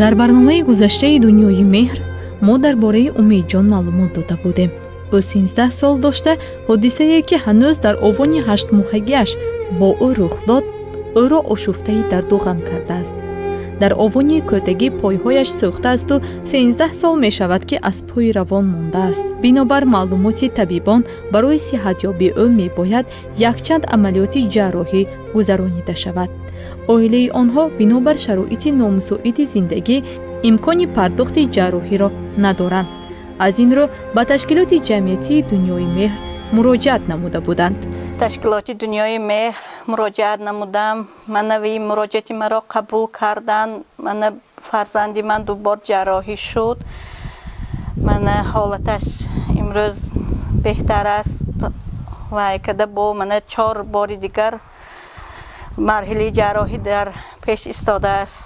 Дар барномаи гузаштаи «Дунёи меҳр» мо дар бораи Умедҷон маълумот дода будем. Ӯ 13 сол дошта, ҳодисае, ки ҳанӯз дар овони ҳаштмоҳагиаш бо ӯ рух дод, ӯро ошуфтаи дарду ғам кардааст. Дар овони кӯдагӣ пойҳояш сӯхтаасту 13 сол мешавад, ки аз пой равон мондааст. Бинобар маълумоти табибон, барои сиҳатёбии ӯ мебояд якчанд амалиёти ҷарроҳӣ гузаронида шавад. Оилаи онҳо бинобар шароити номусоиди зиндагӣ имкони пардохти ҷарроҳиро надоранд. Аз ин рӯ ба ташкилоти ҷамъиятии «Дунёи меҳр» муроҷиат намуда буданд. Ташкилоти «Дунёи меҳр» муроҷиат намудам. Манави муроҷиати маро қабул карданд. Мана фарзанди ман ду бор ҷарроҳӣ шуд. Мана ҳолаташ имрӯз беҳтар аст. Вай када бо мана чор бори дигар марҳилаи ҷарроҳӣ дар пеш истодааст.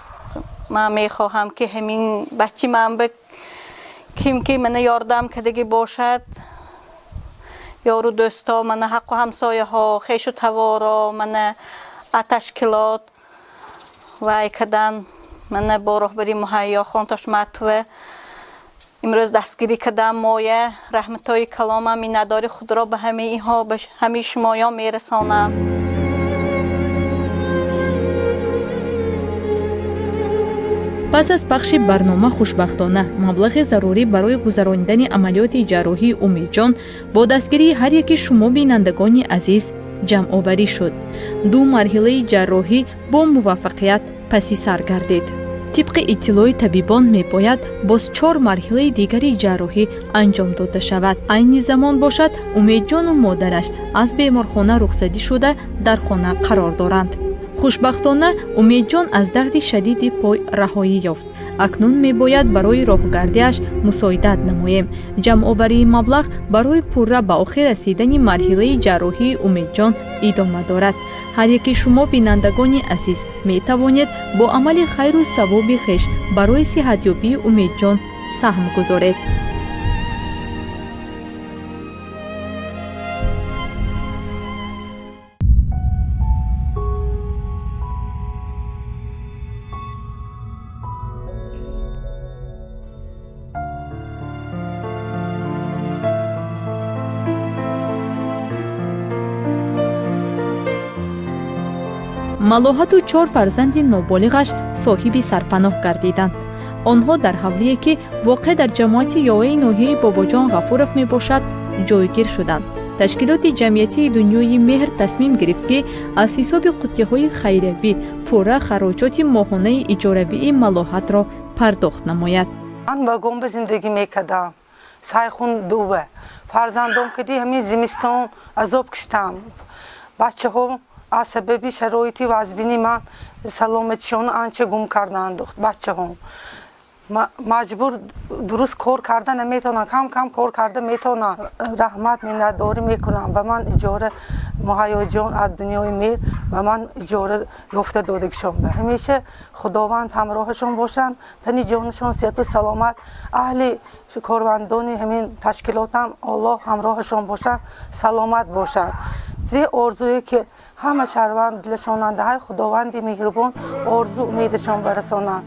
Ман мехоҳам, ки ҳамин бачи ман ба ким ки мана ёрдам кардагӣ бошад, ёру дӯсто, мана ҳаққу ҳамсояҳо, хешу таворо, мана ташкилот вай кадан. Мана бо роҳбари Муҳайёхон Тошматова имрӯз дастгирӣ кардам моя. Раҳматҳои каломам, миннатдори худро ба ҳамаи инҳо, ба ҳамаи шумоён мерасонам. Пас аз пахши барнома, хушбахтона, маблағи зарурӣ барои гузаронидани амалиёти ҷарроҳии Умедҷон бо дастгирии ҳар яки шумо, бинандагони азиз, ҷамъоварӣ шуд. Ду марҳилаи ҷарроҳӣ бо муваффақият паси сар гардид. Тибқи иттилои табибон, мебояд боз чор марҳилаи дигари ҷарроҳӣ анҷом дода шавад. Айни замон бошад, Умедҷону модараш аз беморхона рухсатӣ шуда, дар хона қарор доранд. Хушбахтона, Умедҷон аз дарди шадиди пой раҳоӣ ёфт. Акнун мебояд барои роҳгардиаш мусоидат намоем. Ҷамъоварии маблағ барои пурра ба охир расидани марҳилаи ҷарроҳии Умедҷон идома дорад. Ҳар яки шумо, бинандагони азиз, метавонед бо амали хайру савоби хеш барои сиҳатёбии Умедҷон саҳм гузоред. Малоҳату чор фарзанди ноболиғаш соҳиби сарпаноҳ гардиданд. Онҳо дар ҳавлие, ки воқеъ дар ҷамоати Ёваи ноҳияи Бобоҷон Ғафуров мебошад, ҷойгир шуданд. Ташкилоти ҷамъиятии «Дунёи меҳр» тасмим гирифт, ки аз ҳисоби қуттиҳои хайриявӣ пурра хароҷоти моҳонаи иҷоравии Малоҳатро пардохт намояд. Ман вагон ба зиндагӣ мекардам, Сайхун дува. Фарзандом кади ҳамин зимистон азоб киштам. Бачаҳо аз сабаби шароити вазбини ман саломатишон анча гум карданд. Бачаҳом маҷбур дуруст кор карда наметавонанд, кам кам кор карда метавонанд. Раҳмат, миннатдорӣ мекунам, ба ман иҷора Муҳайёҷон аз «Дунёи меҳр» ба ман иҷора ёфта додагишон. Ба ҳамеша Худованд ҳамроҳашон бошанд, тани ҷонашон сиҳату саломат. Аҳли кормандони ҳамин ташкилотам Оллоҳ ҳамроҳашон бошанд, саломат бошанд. Зе орзуе ки ҳама шаҳрванд дилашонандаҳай, Худованди меҳрубон орзу умедашон барасонанд.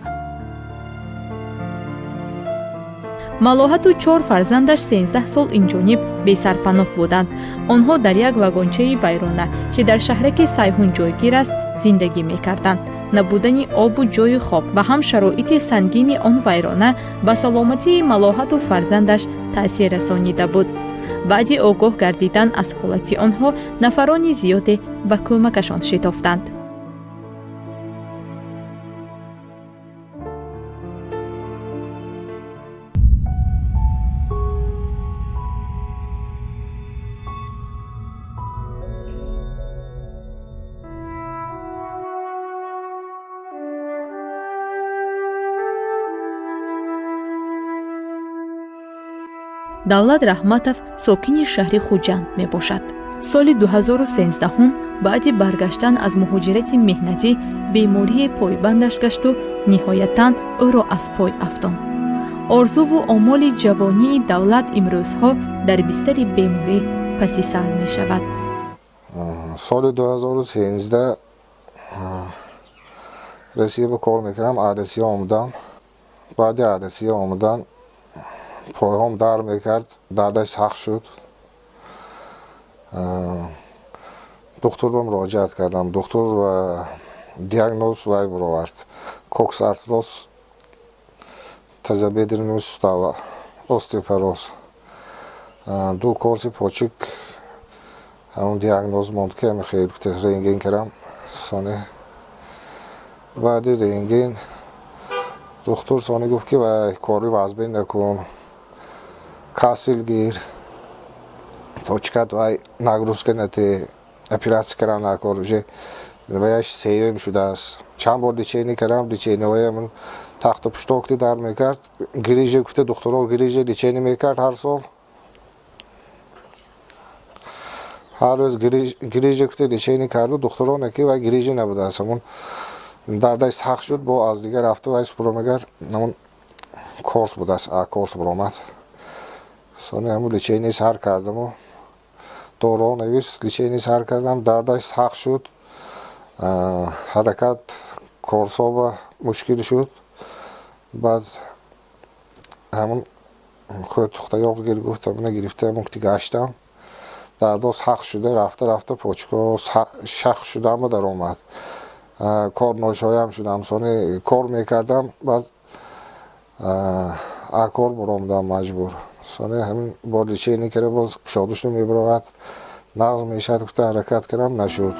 Малоҳату чор фарзандаш 13 сол инҷониб бесарпаноҳ буданд. Онҳо дар як вагончаи вайрона, ки дар шаҳраки Сайҳун ҷойгир аст, зиндагӣ мекарданд. Набудани обу ҷойи хоб ва ҳам шароити сангини он вайрона ба саломатии Малоҳату фарзандаш таъсир расонида буд. Баъди огоҳ гардидан аз ҳолати онҳо, нафарони зиёде ба кӯмакашон шитофтанд. Давлат Раҳматов сокини шаҳри Хуҷанд мебошад. Соли 2013 баъди баргаштан аз муҳоҷирати меҳнатӣ беморие пойбандаш гашту ниҳоятан ӯро аз пой афтонд. Орзуву омоли ҷавонии Давлат имрӯзҳо дар бистари беморӣ паси сар мешавад. Соли 2013 Россия ба кор мекардам. Аз Россия омадам. Баъди аз Россия омадан пойҳом дард мекард, дардаш сахт шуд. Духтур ба муроҷиат кардам. Духтур диагноз вай буровард: коксартроз тазобедренного сустава, остеопороз. Ду корси почек ҳамон диагноз монд, ки ами хел гуфта рентген кардам. Сони баъди рентген духтур сони гуфт, ки вай кори вазбин накун, касил гир, почкат вай нагрузка нате, оператсия кардам накор, уже ваяш сеюм шудааст. Чанд бор лечение кардам, лечениҳои тахту пуштокти дард мекард, грыжа гуфта духтурҳо грыжа лечение мекард. Ҳар сол, ҳар рӯз грыжа гуфта лечение карду. Духтуроне ки вай грыжа набудааст, ҳамон дардаш сахт шуд. Бо аз дигар рафту вай спуромагар ҳамон корс будааст, а корс буромад. Сони ҳамон лечение сар кардаму доруҳо навис, лечение сар кардам, дардаш сахт шуд, ҳаракат корсоба мушкил шуд. Баъд ҳамон тухтаёқ гир гуфт, ҳамона гирифта ҳамон гаштам, дардо сахт шуда, рафта рафта почкаҳо шах шудама даромад, кор ношоям шудам. Сони кор мекардам, баъд а кор буромадам маҷбур. Сони ҳамин бо лечение кара боз кушодушро мебуровад, нағз мешавад гуфта ҳаракат кардам, нашуд.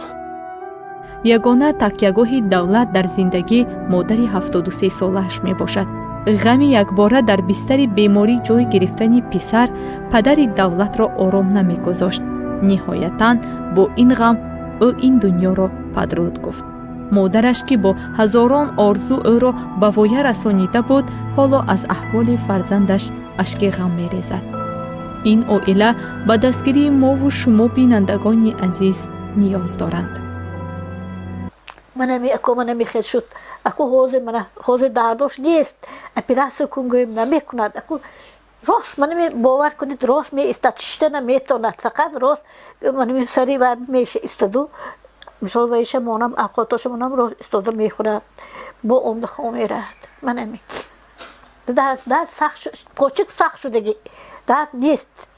Ягона такягоҳи Давлат дар зиндагӣ модари 73-солааш мебошад. Ғами якбора дар бистари беморӣ ҷой гирифтани писар падари Давлатро ором намегузошт. Ниҳоятан бо ин ғам ӯ ин дунёро падруд гуфт. Модараш, ки бо ҳазорон орзу ӯро ба воя расонида буд, ҳоло аз аҳволи фарзандаш ашки ғам мерезад. Ин оила ба дастгирии мову шумо, бинандагони азиз, ниёз доранд. Манами ако манами хел шуд. Ако ҳозир мана ҳозир дардош нест, оператсия кун гӯем, намекунад. Ако рост манами бовар кунед, рост меистад, шишта наметонад, фақат рост манами сари вай меша истоду, мисол вайша монам, авқотоша монам, рост истода мехӯрад, бо омда хом мерад. Манами дард, дард сахт, почик сахт шудаги, дард нест.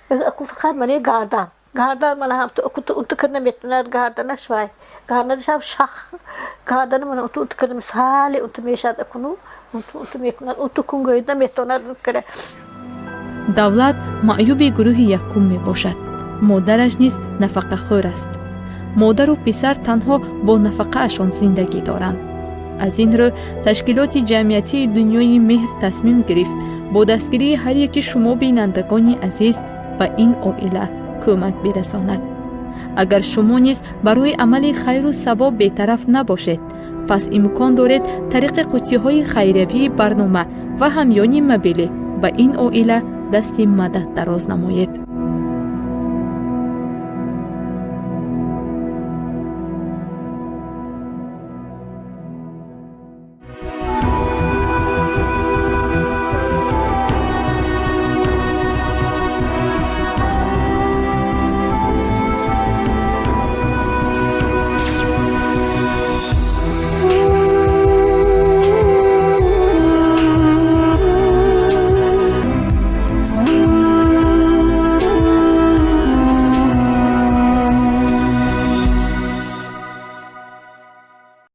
Ако фақат мани гардан, гардан мана ҳам унту кир наметонад, гарданаш вай гарданашам шах, гардана мана унту унту кир сали унту мешад, акуну унту унту мекунад, унту кун гӯед наметонад кира. Давлат маъюби гурӯҳи якум мебошад. Модараш низ нафақахӯр аст. Модару писар танҳо бо нафақаашон зиндагӣ доранд. Аз ин рӯ ташкилоти ҷамъиятии «Дунёи меҳр» тасмим гирифт бо дастгирии ҳар яки шумо, бинандагони азиз, ба ин оила кӯмак бирасонад. Агар шумо низ барои амали хайру савоб бетараф набошед, пас имкон доред тариқи қуттиҳои хайриявии барнома ва ҳамёни мобилӣ ба ин оила дасти мадад дароз намоед.